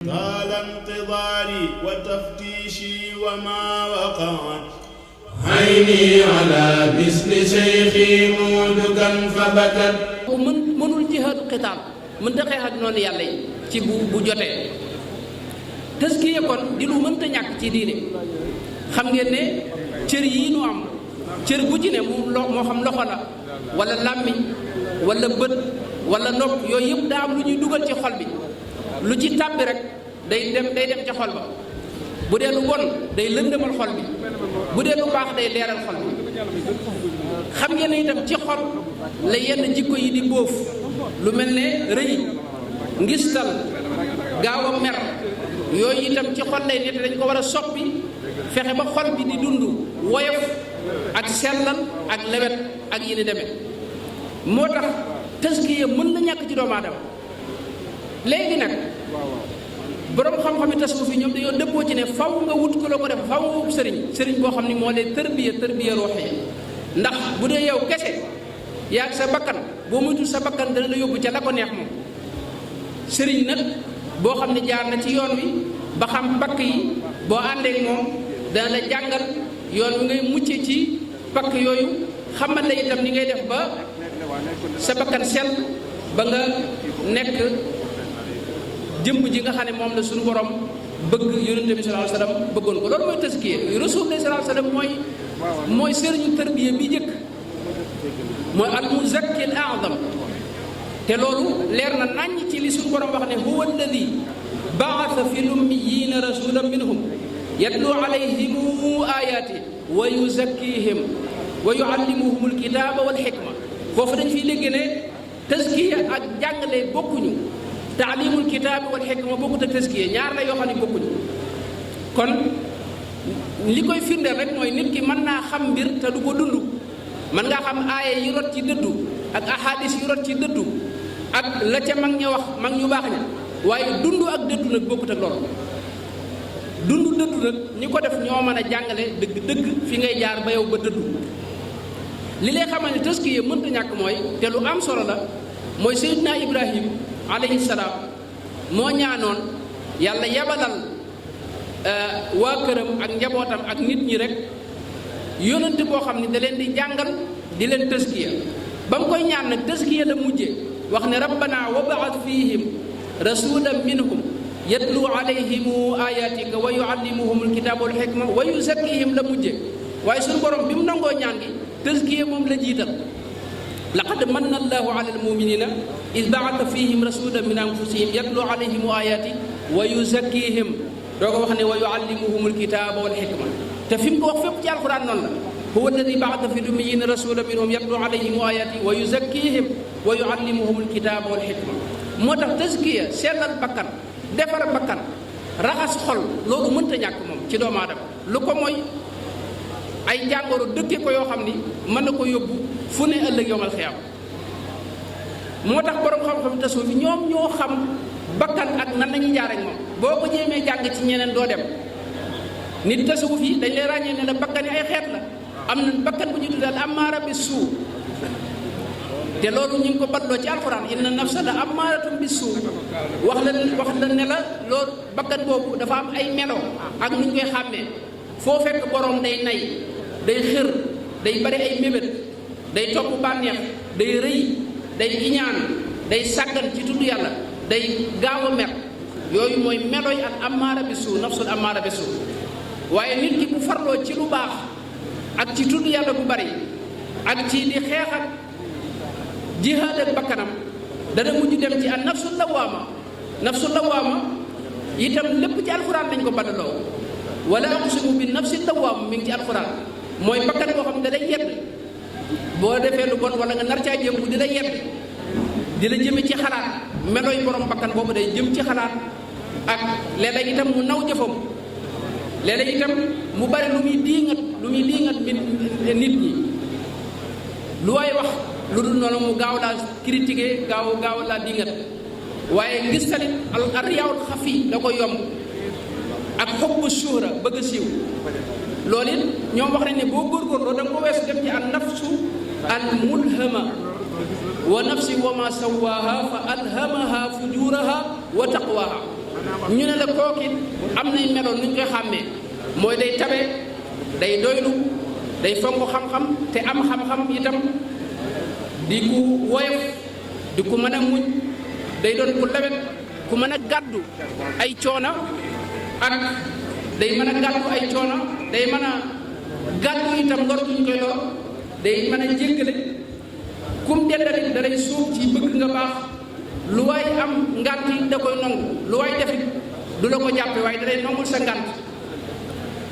طال انتظاري وتفتيشي وما وقعت عيني على مثل شيخي مودكا فبكت. mënul jihaadu xitaal mënta xeex ak noonu yàlla yi ci bu jotee. taskiya kon di lu mënta ñàkk ci diine. xam ngeen ne cër yii nu am cër bu ci ne moo xam loxo la wala làmmiñ wala bët wala nopp yooyu yëpp daa am lu ñuy dugal ci xol bi lu ci tàbbi rek day dem ca xol ba. bu dee lu bon day lëndëmal xol bi bu dee lu baax day leeral xol bi. xam ngeen ne itam ci xol la yenn jikko yi di bóof lu mel ne rëy ngistal gaaw a mer yooyu itam ci xol lay nett dañ ko war a soppi fexe ba xol bi di dund woyof ak sellal ak lewet ak yi ni demee. moo tax taskiya mën na ñàkk ci doomu aadama. léegi nag borom xam-xami tasawuf yi ñoom dañoo dëppoo ci ne faw nga wut ko la ko def faw nga wut sëriñ boo xam ni moo lay tërbiya ruuxiya. ndax bu dee yow kese yaa sa bakkan boo moytul sa bakkan dana la yóbbu ca la ko neex moom. sëriñ nag boo xam ne jaar na ci yoon wi ba xam pakk yi boo àndeek moom dana la jàngal yoon wi ngay mucce ci pakk yooyu xamal la itam ni ngay def ba sa bakkan sell ba nga nekk jëmb ji nga xam ne moom la suñu borom bëgg yonent bi sallallahu alayhi wasallam bëggoon ko. loolu mooy taskiya. Rasulullah sallallahu alayhi wasallam mooy sëriñu tarbiya bi njëkk mooy al muzakki al a'zam. te loolu leer na naññ ci li suñu borom wax ne huwa alladi ba'atha fi l-ummiyyiina rasulan minhum yatlu alayhim ayaati wa yuzakkihim wa yuallimuhum al-kitaaba wal hikma. foofu dañ fiy dégg ne taskiya ak jàngale bokkuñu. taalimul kitaabi wal hikma bokkut ak taskiya ñaar la yoo xam ne bokkuñu. kon li koy firndeel rek mooy nit ki mën naa xam mbir te du ko dund. mën ngaa xam aaya yi rot ci dëddu ak ahadis yi rot ci dëddu ak la ca mag ña wax mag ñu baax ña waaye dund ak dëddu nag bokkut ak loolu. dund dëddu nag ñi ko def ñoo mën a jàngale dëgg fi ngay jaar ba yow ba dëddu. li lay xamal ne taskiya mënta ñàkk mooy te lu am solo la mooy Seydina Ibrahim alayhi salaam moo ñaanoon yàlla yabalal waa këram ak njabootam ak nit ñi rek yónnante boo xam ne da leen di jàngal di leen taskiya. ba mu koy ñaan nag taskiya la mujje wax ne rabbana wa ba'ath fihim rasulan minhum yatlu alayhim ayatika wa yuallimuhum alkitaba wal hikma wa yuzakkihim la mujje. waaye suñu borom bi mu nangoo ñaan gi taskiya moom la jiital. laqad manna allahu ala almuminina id ba'atha fihim rasulan min anfusihim yatlu alayhim ayati wa yuzakkihim doo ko wax ne wa yuallimuhum alkitaba wal hikma. te fi mu ko wax fépp ci alquran noonu la huwa alladi ba'atha fi l-ummiyyiina rasulan minhum yatlu alayhim ayati wa yuzakkihim wa yuallimuhum alkitaba wal hikma. moo tax taskiya sellal bakkan defar bakkan raxas xol loolu mënta ñàkk moom ci doomu aadama. lu ko mooy ay jàngoro dëkke ko yoo xam ni mën na ko yóbbu fu ne ëllëg yawmal xiyaam. moo tax borom xam-xam tasawuf fi ñoom ñoo xam bakkan ak nan la ñuy jaar ak moom. boo ko jéemee jàng ci ñeneen doo dem. nit tasawuf yi dañ lay ràññee ne la bakkan yi ay xeet la. am na bakkan bu ñu tuddal ammaara bi suu te loolu ñu ngi ko badloo ci alxuraan inna nafsa la ammaaratun bi suu wax la ne la loolu bakkan boobu dafa am ay melo ak nu ñu koy xàmmee. foo fekk borom day nay day xër day bari ay mébét day topp bànneex day rëy day iñaan day sàggan ci tudd yàlla day gaaw a mer yooyu mooy meloy ak ammaara bi suu nafsul ammaara bi suu. waaye nit ki bu farloo ci lu baax ak ci tudd yàlla bu bari ak ci di xeex ak jihaad ak bakkanam dana mujj dem ci an nafsul lawaama. nafsul lawaama itam lépp ci alxuraan lañ ko badaloo. wala aqsimu bi nafsi lawaama mi ngi ci alxuraan mooy bakkan boo xam ne da lay yedd boo defee lu bon wala nga nar caa jëm bu di la yedd di la jëme ci xalaat melooy borom bakkan boobu day jëm ci xalaat ak léeg-léeg itam mu naw jëfam. léeg-léeg itam mu bari lu muy diingat nit ñi lu waay wax lu dul noonu mu gaaw laa critiquer gaaw laa diingat. waaye ngis talit al riyaawul xafi da ko yomb ak xubbu shuhra bëgg a siiw. loolu it ñoom wax nañ ne boo góorgóorloo da nga ko weesu dem ci an nafsu al mulhama wa nafsi wa ma sawaaha fa alhamaha fujuraha wa taqwaha. ñu ne la kooki am nay meloon nu ñu koy xàmmee mooy day tabe day doylu day fonk xam-xam te am xam-xam itam di ku woyof di ku mën a muñ day doon ku lewet ku mën a gàddu ay coono ak day mën a gàddu ay coono day mën a gàddu itam ngor duñ koy lor day mën a jéggale kum dendalit da lay suuf ci bëgg nga baax lu waay am ngànt yi da koy nangu lu waay defit du la ko jàppe waaye da lay nangul sa ngànt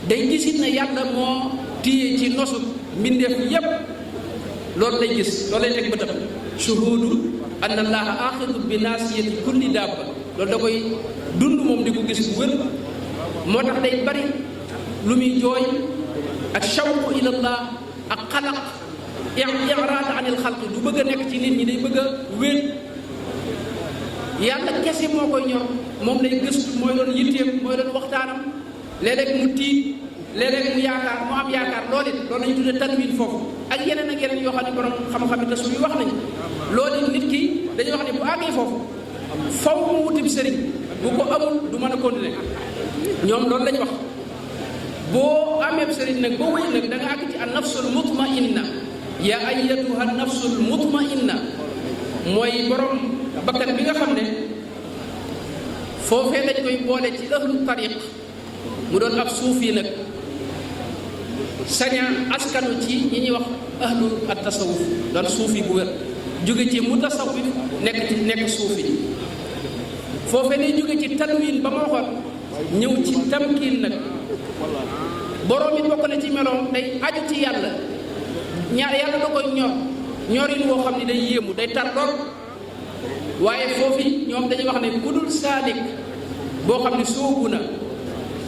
day gisit ne yàlla moo téye ci nosu mbindeef yépp loolu lay gis loolu lay teg bëtam shuhudu anna allaha axidu bi naasiyati kulli dabba loolu da koy dund moom di ko gis bu wér moo tax day bari lu muy jooy ak shawqu ilallah ak xalaq iraad anil xalq du bëgg a nekk ci nit ñi day bëgg a wéet yàlla kese moo koy ñor moom lay gëstu mooy doon yitteem mooy doon waxtaanam léeg-léeg mu tiit léeg-léeg mu yaakaar mu am yaakaar loolu it loolu lañu tudde tanwin foofu ak yeneen ak yeneen yoo xam ne borom xam-xam yi tasu yi wax nañu loolu it nit ki dañuy wax ne bu àggee foofu faw mu wutib sëriñ bu ko amul du mën a continuer ñoom loolu lañ wax boo amee sëriñ nag boo wéy nag da nga àgg ci an nafsul mutmainna ya ayyatuha nafsul mutmainna mooy borom bakkan bi nga xam ne foofee dañ koy boole ci ahlu tariq mu doon ab suufi nag saña askanu ci ñi ñuy wax ahlu at tasawuf doon suufi bu wér jóge ci mutasawif nekk suufi foofee day jóge ci tanwin ba ma waxoon ñëw ci tamkiin nag borom it bokk na ci meloom day aju ci yàlla yàlla da koy ñorin woo xam ne day yéemu day tar lool waaye foofi ñoom dañuy wax ne ku dul saalik boo xam ne soobu na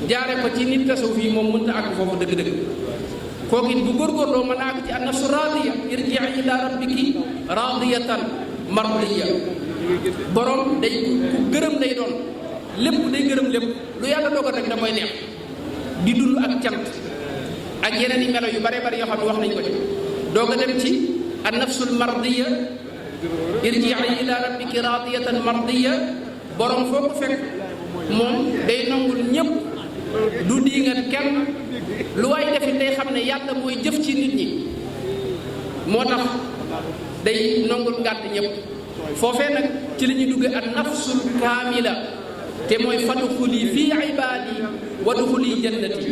jaare ko ci nit tasawuf yi moom mënta àgg foofu dëgg-dëgg kooku it bu góorgóorloo mën a àgg ci an nafsu raadiya irji'i ila rabbiki raadiyatan mardiya borom day ku gërëm lay doon lépp day gërëm lépp lu yàlla dogal rek da koy neex di dund ak cant ak yeneen i melo yu bare bare yoo xam ne wax nañ ko ci doog a dem ci an nafsul mardiya irji'i ila rabbiki raadiyatan mardiya borom foo ko fekk moom day nangul ñëpp du diingat kenn lu waay defit day xam ne yàlla mooy jëf ci nit ñi moo tax day nangul ngàtt ñëpp foofee nag ci li ñuy dugge an nafsul kaamila te mooy fadxuli fii ibaadi wadxuli jannati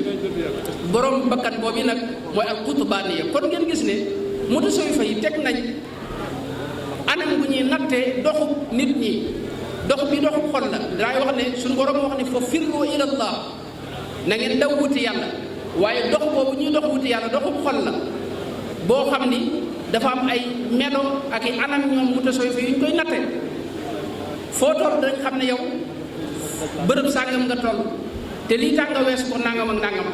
borom bakkan boobu nag mooy al qutbaaniya kon ngeen gis ne mutasawwifa yi teg nañ anam bu ñuy nattee doxub nit ñi dox bi doxub xol la danaay wax ne suñu borom wax ne fa firru ilallah na ngeen daw wuti yàlla waaye dox boobu ñuy dox wuti yàlla doxub xol la boo xam ni dafa am ay melo ak i anam ñoom mutasawwifa yu ñu koy natte foo toll dañ xam ne yow bërëb sàngam nga toll te lii tax nga weesu ko nangam ak nangam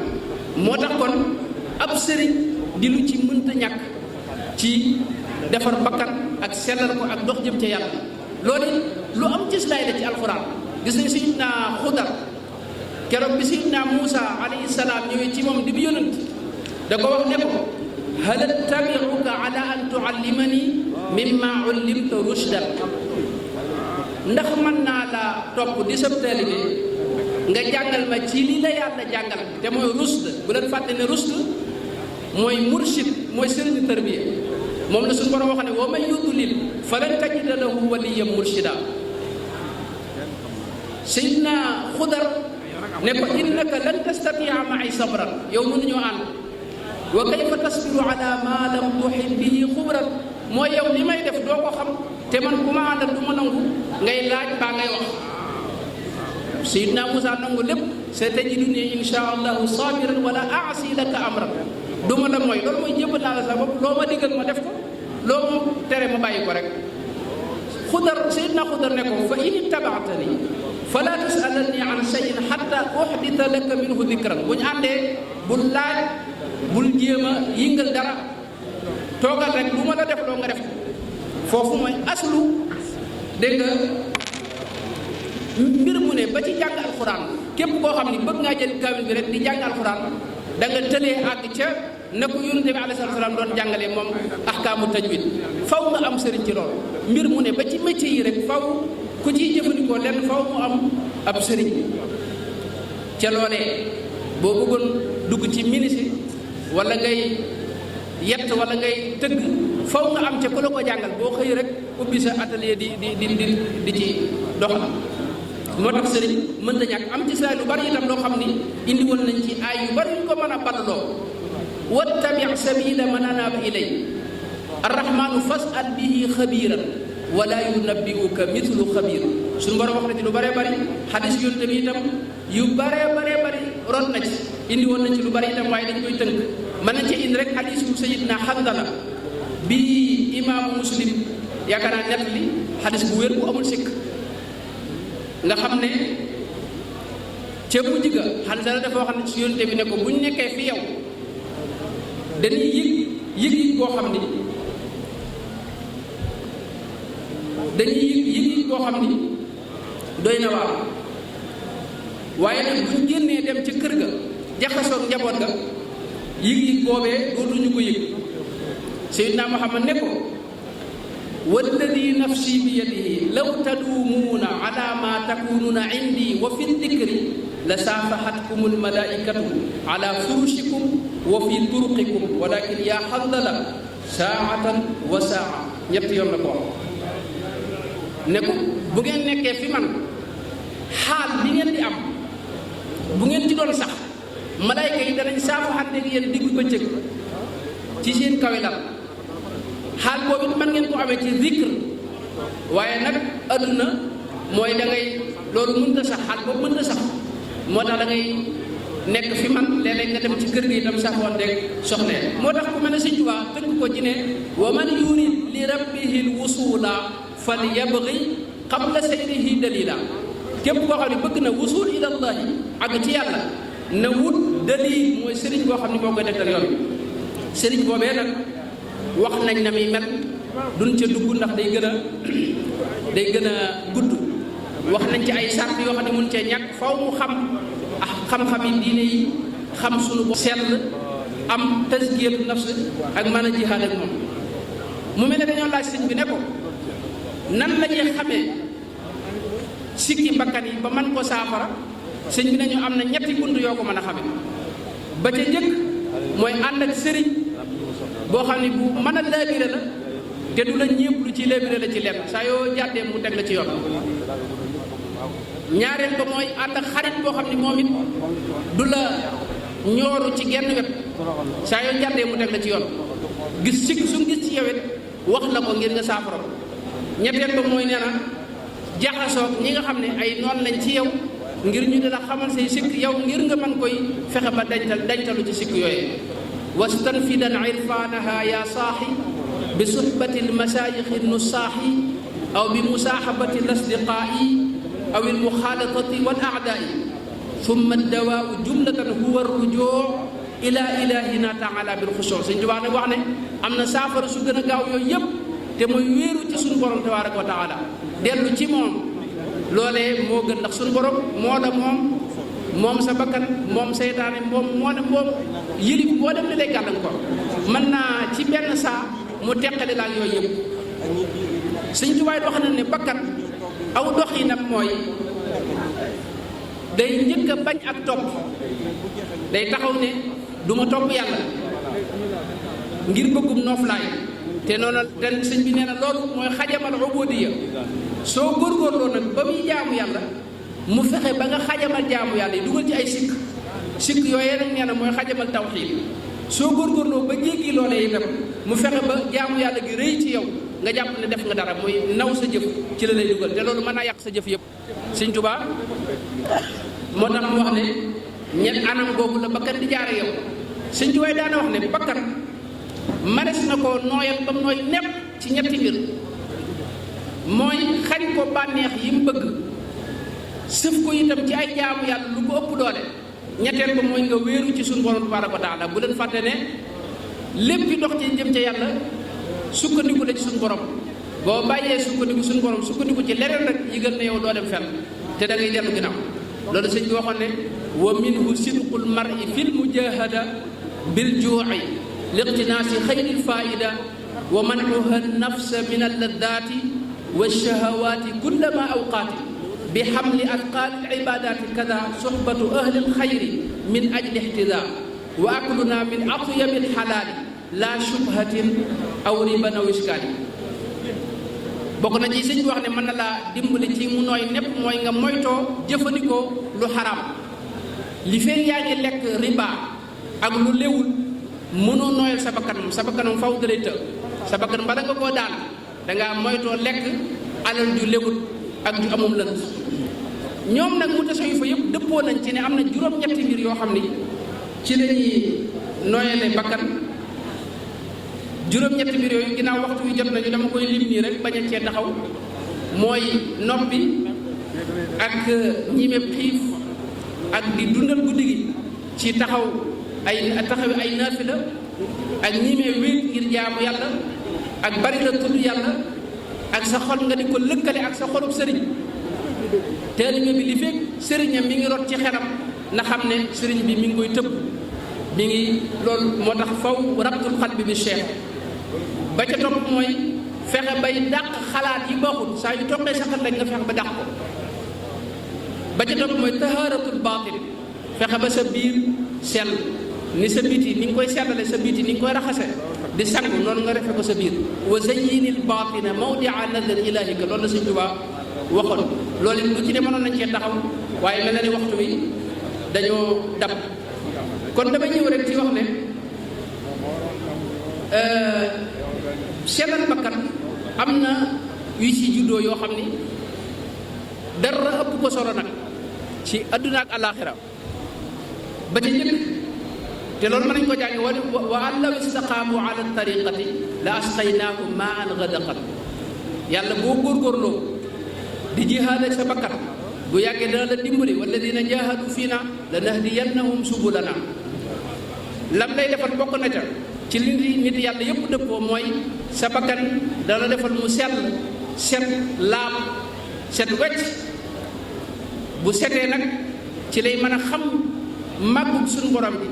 moo tax kon ab sëriñ di lu ci mënta ñàkk ci defar bakkan ak sellal ko ak dox jëm ca yàlla loolu it lu am cëslaay la ci alxuraan gis nañ sayyidina Xudar keroog bi sayyidina Muusa alayhi salaam ñëwee ci moom di bi yonent da ko wax ne ko hal attabi'uka ala an tu'allimani mimma 'ullimta rushdan ndax mën naa laa topp di sab taalibe nga jàngal ma ci li la yàlla jàngal te mooy rusd bu leen fàtte ne rusd mooy murshid mooy sëriñ tarbiya moom la suñu borom wax ne wa man yudlil falan tajida lahu waliyyan murshida Seydina Xudar ne ko innaka lan tastatia ma'i sabran yow mënuñoo ànd wa kayfa tasbiru ala ma lam tuhit bihi xubran mooy yow li may def doo ko xam te man ku ma àndal du ma nangu ngay laaj baa ngay wax Seydina Moussa nangu lépp sa tajiduni insha allahu sabiran wala aasi laka amran du ma la mooy loolu mooy jébbal naa la sa bopp loo ma digal ma def ko loo ma tere ma bàyyi ko rek Xudar Seydina Xudar ne ko fa in ittabaatani fala tasalanni an shay'in hatta uhdita laka minhu dikran bu ñu àndee bul laaj bul jéem a yëngal dara toogal rek lu ma la def loo nga def foofu mooy aslu dégg nga mbir mu ne ba ci jàng alxuraan képp koo xam ni bëgg ngaa jël kaamil bi rek di jàng alxuraan da nga tëlee àgg ca na ko yonent bi alayhi salaam doon jàngalee moom ahkaamu tajwid faw nga am sëriñ ci loolu mbir mu ne ba ci métier yi rek faw ku ciy jëfandikoo lenn faw mu am ab sëriñ ca loolee boo bëggoon dugg ci ministre wala ngay yett wala ngay tëgg faw nga am ca ku la ko jàngal boo xëy rek ubbi sa atelier di ci doxal moo tax sëriñ mënta ñàkk am ci saa lu bari itam loo xam ni indi woon nañ ci ay yu bari ñu ko mën a balloo wattabi sabila man anaaba ilay arrahmanu fas'al bihi xabiran wala yunabbi'uka mithlu xabir suñu borom wax na ci lu bëree bëri xadis yonte bi itam yu bëree bëri rot na ci indi woon nañ ci lu bëri itam waaye dañ koy tënk mën nañ ci indi rek xadisu sayidna Xandala bi imaamu Muslim yaakaar naa nett li xadis bu wér bu amul sikk nga xam ne ca mujj ga Xandala dafa wax ne ci yonte bi ne ko buñ nekkee fi yow dañuy yëg boo xam ni boo xam ni doy na waar waaye nag buñ génnee dem ca kër ga jaxasoog njaboot ga yëg boobee dootuñu ko yëg Seydina Muhammad ne ko walladi nafsi bi yadihi law taduumuuna ala ma takunuuna indi wa fi dikri la saafahatkumul malaikatu ala furushikum wa fi turuqikum walakin yaa Xandala saatan wa saa ñett yoon la ko wax ne ko bu ngeen nekkee fi man xaal bi ngeen di am bu ngeen ci doon sax malaayka yi danañ saafaxante ak yéen diggu bëccëg ci seen kawe lal xaal boobu it man ngeen ko amee ci zikr waaye nag adduna mooy da ngay loolu mënta sax xaal boobu mënta sax moo tax da ngay nekk fi man léeg-léeg nga dem ci kër gi itam saxoonteeg soxlee moo tax ku mel ne Sëñ Tuubaa tënk ko ci ne wa man yurid li rabbihi l wusula fal yabgi qabla sayrihi dalila képp koo xam ne bëgg na wusul ilallahi ak ci yàlla na wut dalil mooy sëriñ boo xam ne moo koy tegtal yoon sëriñ boobee nag wax nañ na muy mel duñ ca dugg ndax day gën a gudd wax nañ ci ay sart yoo xam ne mun cee ñàkk faw mu xam xam-xami diine yi xam sunu bopp sell am tazkiyatu nafs ak mën a jihaad ak moom mu mel ne dañoo laaj sëñ bi ne ko nan la ñuy xamee sikki bakkan yi ba man ko saafara sëñ bi nañu am na ñetti bunt yoo ko mën a xamee ba ca njëkk mooy ànd ak sëriñ boo xam ne bu mën a laabire la te du la ñépp lu ci laabire la ci lenn saa yoo jàddee mu teg la ci yoon ñaareel ba mooy ànd ak xarit boo xam ne moom it du la ñooru ci genn wet saa yoo jàddee mu teg la ci yoon gis sikk su gis ci yow it wax la ko ngir nga saafara ko ñetteel ba mooy nee na jaxasoog ñi nga xam ne ay noon lañ ci yow ngir ñu di la xamal say sikk yow ngir nga mën koy fexe ba dañtalu ci sikk yooyu wastanfidan irfanaha ya saaxi bi suhbati almasayixi nusaaxi aw bi musaaxabati lasdiqaa'i aw almuxaalatati wal aadaa'i summa addawaau jumlatan huwa arrujuu ila ilahina taala bil xushuu Sëñ Tuubaa nag wax ne am na saafara su gën a gaaw yooyu yëpp te mooy wéeru ci suñu borom tabaaraka wa taala dellu ci moom loolee moo gën ndax suñu borom moo la moom sa bakkan moom seytaane moom yilif boo dem li lay gàllankoor mën naa ci benn saa mu teqale la ak yooyu yëpp Sëñ Tuubaa wax na ne bakkan aw doxinam mooy day njëkk a bañ ak topp day taxaw ne du ma topp yàlla ngir bëggum nooflaay te noonu te sëñ bi nee na loolu mooy xajamal ubudiyya soo góorgóorloo nag ba muy jaamu yàlla mu fexe ba nga xajamal jaamu yàlla yi dugal ci ay sikk yooyee nag nee na mooy xajamal tawxiid soo góorgóorloo ba jéggi loolee itam mu fexe ba jaamu yàlla gi rëy ci yow nga jàpp ne def nga dara muy naw sa jëf ci la lay dugal te loolu mën naa yàq sa jëf yëpp Sëñ Tuubaa moo tax mu wax ne ñett anam googu la bakkan di jaare yow Sëñ Tuubaa daana wax ne bakkan manes na ko nooyal ba nooy nepp ci ñetti mbir mooy xañ ko bànneex yi mu bëgg sëf ko itam ci ay jaamu yàlla lu ko ëpp doole ñetteel ba mooy nga wéeru ci suñu borom tabaaraka wa taala bu leen fàtte ne lépp dox ci jëm ca yàlla sukkandiku la ci suñu borom boo bàyyee sukkandiku suñu borom sukkandiku ci leneen rek yëgal na yow doo dem fenn te da ngay dellu ginnaaw loolu sëñ bi waxoon ne wa minhu sidqul mar'i fil mujahada bil juu'i liqtinaasi xayril faida wa man'uha nafsa min alladati wa shahawaati kullama awqaati bi xamli atqaali al-ibaadaati kada suxbatu ahli al-xayri min ajli ihtidaa wa akluna min atyabi al-xalaali laa shubhatin aw riban aw iskaali. bokk na ci sëñ bi wax ne mën na laa dimbali ci mu nooy nepp mooy nga moytoo jëfandikoo lu xaraam li fee yaa ngi lekk riba ak lu léwul mënoo nooyal sa bakkanam faw dalay të sa bakkan bala nga koo daan dangaa moytoo lekk alal ju léwul ak ju amum lënt. ñoom nag mu tasoy fa yëpp dëppoo nañ ci ne am na juróom-ñetti mbir yoo xam ni ci lañuy nooyale bakkan. juróom-ñetti mbir yooyu ginnaaw waxtu wi jot nañu dama koy lim nii rek bañ a cee taxaw mooy noppi ak ñimeeb xiif ak di dundal guddi gi ci taxawi ay naafila ak ñimee wéet ngir jaamu yàlla ak bari la tudd yàlla ak sa xol nga di ko lëkkale ak sa xolub sëriñ taalibe bi li fekk sëriñam mi ngi rot ci xelam na xam ne sëriñ bi mi ngi koy tëbb mi ngi loolu moo tax faw rabtul qalbi bi cheikh. ba ca topp mooy fexe bay dàq xalaat yi baaxul saa yu toqee sa xel rek nga fexe ba dàq ko. ba ca topp mooy tahaaratul baatin fexe ba sa biir sell ni sa biti ni nga koy sellale sa biti ni nga koy raxase di sangu noonu nga refe ko sa biir. wa zayyinil baatina mawdia nadar ilahika loolu la Sëñ Tuubaa waxoon. loolu lu ci ne mënoon nañ cee taxaw waaye mel na ni waxtu wi dañoo dab kon damay ñëw rek ci wax ne sellal bakkan am na yu ci juddoo yoo xam ni dara ëpp ko solo nag ci adduna ak alaaxira ba ca njëkk te loolu mën nañ ko jàngi wa an law istaqaamu ala tariqati la asqaynaahum maan gadaqan. yàlla boo góorgóorloo di jihaad ak sa bakkan bu yàggee dana la dimbali walladina jahadu fiina lanahdiyannahum subulana. lam lay defal bokk na ca ci li nit yàlla yëpp dëppoo mooy sa bakkan dana defal mu set laab set wecc. bu setee nag ci lay mën a xam màggug suñu borom bi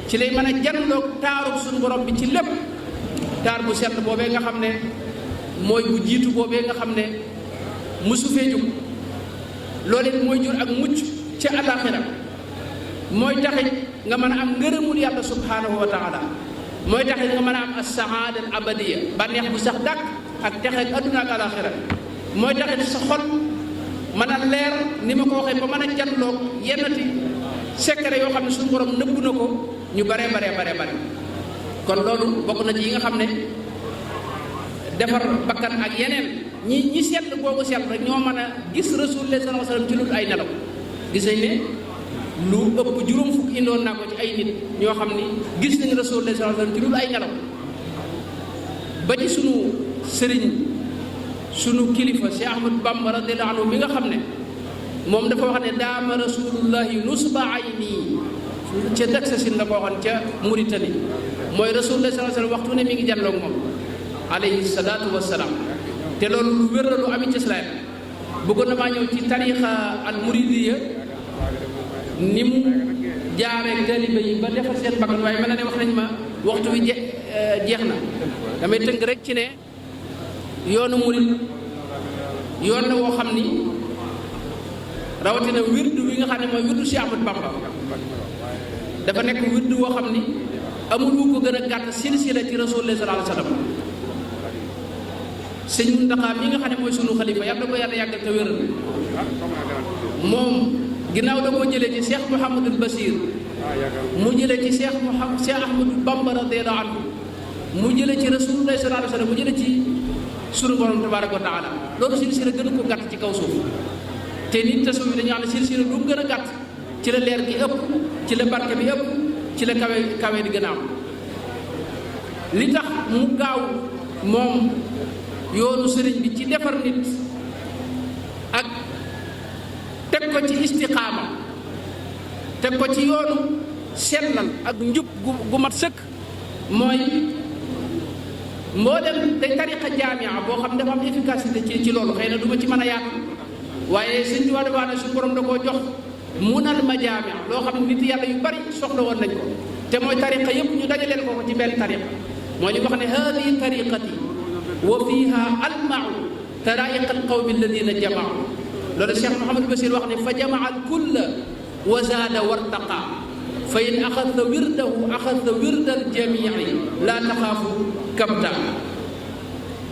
ci lay mën a janloog taarub suñu borom bi ci lépp. taar bu set boobee nga xam ne mooy bu jiitu boobee nga xam ne musu fee jóg loolu it mooy jur ak mucc ci àllaaxira mooy taxit nga mën a am ngërëmul yàlla subhaanahu wa taala mooy taxit nga mën a am as-saada al abadiya bànneex bu sax dàkk ak texe ak adduna ak àllaaxira mooy taxit sa xol mën a leer ni ma ko waxee ba mën a janloog yennati secret yoo xam ne suñu borom nëbbu na ko ñu bare kon loolu bokk na ci yi nga xam ne defar bakkan ak yeneen ñi seetlu boobu seetlu rek ñoo mën a gis Rasulullah sallallahu alayhi wasallam ci lu ay nelaw. gis nañ ne lu ëpp juróom fukk indoon naa ko ci ay nit ñoo xam ni gis nañ Rasulullah sallallahu alayhi wasallam ci lu ay nelaw. ba ci sunu sëriñ sunu kilifa Cheikh Ahmadou Bamba radiyallahu anhu mi nga xam ne moom dafa wax ne daama rasulullahi nusba ayni ca Daksasin la ko waxoon ca Mauritanie mooy Rasulullah sallallahu alayhi wasallam waxtu ne mi ngi jàlloog moom alayhi salaatu wassalaam. te loolu lu wér la lu amit ci islaam bëggoon na maa ñëw ci tariixa al muridiyya ni mu jaaree taalibe yi ba defar seen bakkan waaye mel na ne wax nañ ma waxtu wi jeex na damay tënk rek ci ne yoonu murid yoon la woo xam ni rawatina wirdu wi nga xam ne mooy wirdu Cheikh Ahmadou Bamba dafa nekk wirdu woo xam ni amul wu ko gën a gàtt silsila ci Rasulullah sallallahu alayhi wasallam. sëñ Muntaxa mi nga xam ne mooy sunu xalifa yàlla ko yàlla yàggal te wéral moom ginnaaw da koo jëlee ci Cheikh Mouhamadul Basir mu jëlee ci Cheikh Ahmadou Bamba radiyallahu anhu mu jëlee ci Rasulullah sallallahu alayhi wasallam mu jëlee ci sunu borom tabaaraka wa taala loolu silsila gën a ko gàtt ci kaw suuf. te nit tasawuf yi dañu xam ne silsila lu mu gën a gàtt ci la leer gi ëpp ci la barke bi ëpp ci la kawe di gën a am. li tax mu gaaw moom yoonu sëriñ bi ci defar nit ak teg ko ci istiqaama teg ko ci yoonu sellal ak njub gu mat sëkk mooy mboolem day tariqa jaamia boo xam dafa am efficacité ci loolu xëy na du ma ci mën a yaatu waaye sëñ bi wax ne suñu borom da koo jox munal ma jaamia loo xam nit yàlla yu bari soxla woon nañ ko te mooy tariqa yëpp ñu dajaleel ko ci benn tariqa mooy li wax ne hadihi tariqati wa fiha almau taraiqa alqawmi alladina jamaau loolu Cheikh Mouhamadou Bachir wax ne fa jamaa al kulla wa zaada wartaqa fa in axadta wirdahu axadta wirdal jamii laa taxaafu kabta.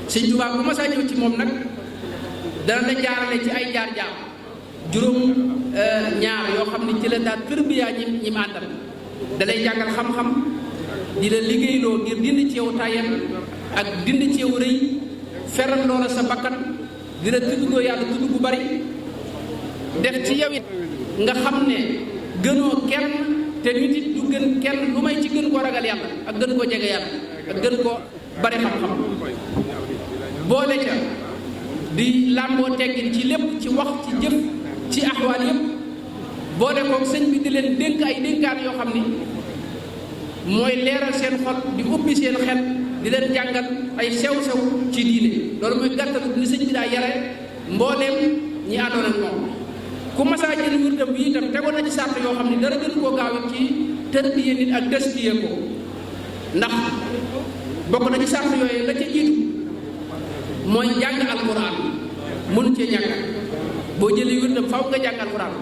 Sëñ Tuubaa bu ma saa ñëw ci moom nag dana la jaarale ci ay jaar-jaar juróom ñaar yoo xam ne ci la daal tërbiyaa ñi ma àndal da lay jàngal xam-xam di la liggéeyloo ngir dindi ci yow tàyyal ak dindi ci yow rëy feral loola sa bakkan di la tuddloo yàlla tudd bu bari def ci yow it nga xam ne gënoo kenn te nit it du gën kenn lu may ci gën koo ragal yàlla ak gën koo jege yàlla ak gën koo bari xam-xam boole ca di làmboo teggin ci lépp ci wax ci jëf ci axwaal yëpp boole koog sëñ bi di leen dénk ay dénkaan yoo xam ni mooy leeral seen xol di ubbi seen xel di leen jàngal ay sew-sew ci diine loolu mooy gàttal ni sëñ bi daa yare mbooleem ñi àndoon ak moom ku masaa jël wirdam bi itam tegoon na ci sàrt yoo xam ne dara gën koo gaaw it ci tërbiye nit ak taskiye ko ndax bokk na ci sàrt yooyu la ca jiitu mooy jàng alquran mënu cee ñàkk boo jëlee wirdam faw nga jàng alquran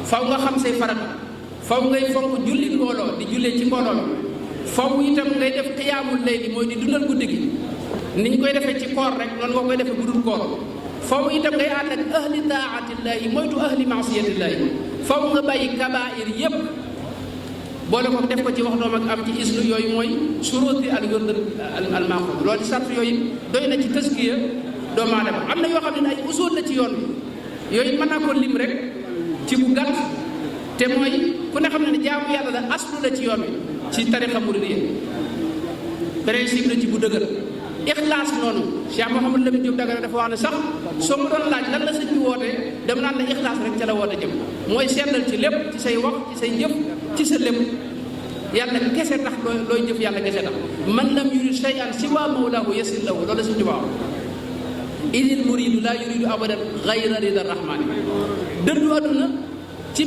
faw nga xam say farata faw ngay fonk julli mbooloo di jullee ci mbooloo faw itam ngay def xiyaamul layli mooy di dundal guddi gi ni ñu koy defee ci koor rek noonu nga koy defee bu dul koor faw itam ngay ànd ak ahli taatillaahi moytu ahli maasiyatillaahi faw nga bàyyi kabair yépp boole ko def ko ci wax doom ak am ci islu yooyu mooy suruti al wird al maaxuud loolu di sart yooyu doy na ci taskiya doomu aadama am na yoo xam ne ay usul la ci yoon bi yooyu mën naa ko lim rek ci bu gàtt te mooy ku ne xam ne jaamu yàlla la aslu la ci yoon wi ci tarixa muridiyya principe la ci bu dëgër ixlaas noonu Cheikh Mouhamadou Lamine Diop Dagana dafa wax ne sax soo ma doon laaj lan la sëñ bi woote dem naan la ixlaas rek ca la woote jëm mooy seetlal ci lépp ci say wax ci say jëf ci sa lépp yàlla kese tax looy jëf yàlla kese tax man lam yurid shay'an siwa mawlaahu yasir lahu loolu la sëñ bi wax idil muridu laa yuridu abadan gayra rida rahmani dëddu àdduna ci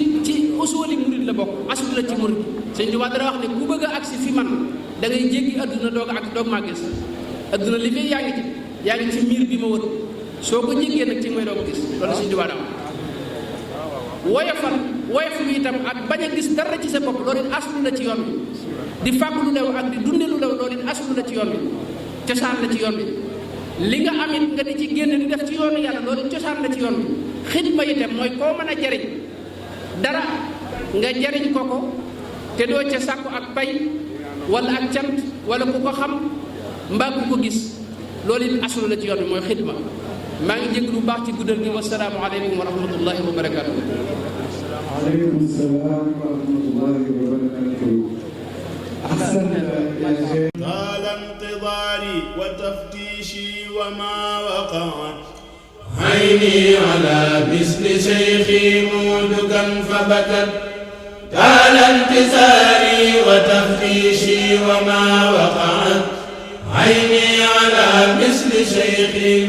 usuli murid la bokk aslu la ci murid sëñ Tuubaa dara wax ne ku bëgg a agsi fi man da ngay jéggi àdduna doog maa gis àdduna li fee yaa ngi ci miir bi ma wër soo ko jéggee nag ci mooy doog a gis loolu sëñ Tuubaa daa woyof lu itam ak bañ a gis dara ci sa bopp loolu it aslu la ci yoon bi di fàgg lu lew ak di dunde lu lew loolu it aslu la ci yoon bi cosaan la ci yoon bi li nga amit nga di ci génn di def ci yoonu yàlla loolu cosaan la ci yoon bi xidma itam mooy koo mën a jariñ dara nga jariñ ko te doo ca sàkku ak pay wala ak cant wala ku ko xam mbaa ku ko gis loolu it aslu la ci yoon bi mooy xidma maa ngi jégg lu baax ci guddal gi wasalaamu aleykum wa rahmatullahi wa barakaatu. aleykum salaam wa rahmatullahi wa barakaatu. ahsanta ya sheikh. taala intidaari wa taftiishi wa maa waqaa ayni ala misli sheykhi muudukan fabakat taala intidaari wa taftiishi wa maa waqaa ayni ala misli sheykhi